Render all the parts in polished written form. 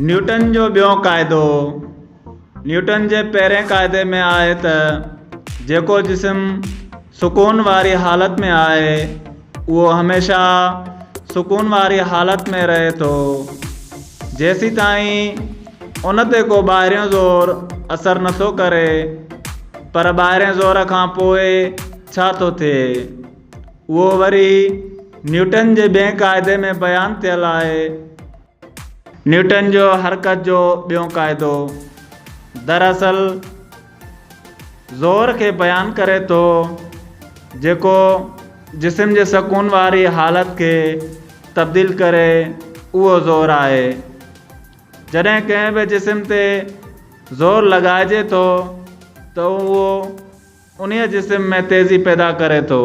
Newton جو ٻيون قاعدو، نيوٽن جي پهرين قاعدي ۾ آهي ته جيڪو جسم سڪون واري حالت ۾ آهي اهو هميشه سڪون واري حالت ۾ رهي ٿو جيسيتائين ان تي ڪو ٻاهريون زور اثر نٿو ڪري پر ٻاهرين زور کان پوء ڇا ٿو ٿئي اهو وري نيوٽن جي ٻئين قاعدي ۾ بيان ٿيل آهي. نيوٽن جو حرڪت جو ٻيون قاعدو دراصل زور کي بيان ڪري ٿو جيڪو جسم جي سڪون واري حالت کي تبديل ڪري اهو زور آهي. جڏهن ڪنهن به جسم تي زور لڳائجي ٿو ته اهو انهيء جسم ۾ تيزي پيدا ڪري ٿو.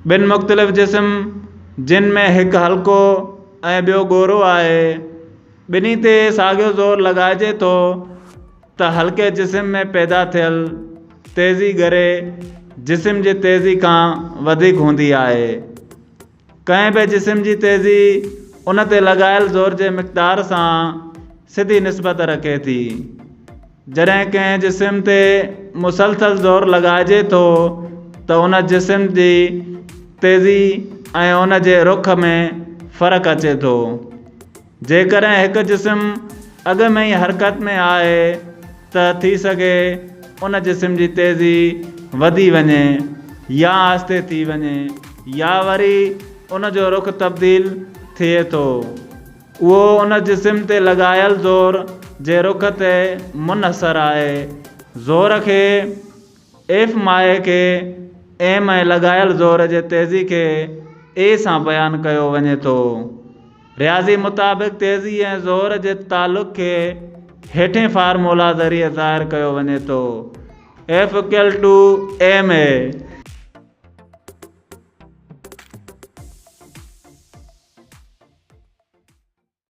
ٻن مختلف جسم جن ۾ هڪ هلڪو ۽ ٻيو ڳورو آهي، ٻنهي تي ساڳيو زور لڳائجي ٿو ته هلڪي جسم ۾ پيدا ٿيل تيزي ڳري جسم جي تيزي کان وڌيڪ هوندي آهي. ڪنهن به جسم جي تيزي ان تي لڳايل زور جي مقدار سان سڌي نسبت رکي ٿي. جڏهن ڪنهن جسم تي مسلسل زور لڳائجي ٿو ته ان جسم جي تيزي ۽ ان جي رخ ۾ فرق اچي ٿو. جيڪڏهن هڪ جسم اڳ ۾ ئي حرڪت ۾ آهي ته ٿي سگهي ان جسم جي تيزي وڌي وڃي يا آهستي ٿي وڃي يا وري ان جو رخ تبديل ٿئي ٿو. اهو ان جسم تي لڳايل زور جي رخ تي منحصر آهي. زور کي ايف مايي کي ايم ۽ لڳايل زور جي تيزي کي اي سان بيان ڪيو وڃي ٿو. رياضي مطابق تيزي ۽ زور جي تعلق کي هيٺين فارمولا ذريعي ظاهر ڪيو وڃي ٿو، F equal to M A.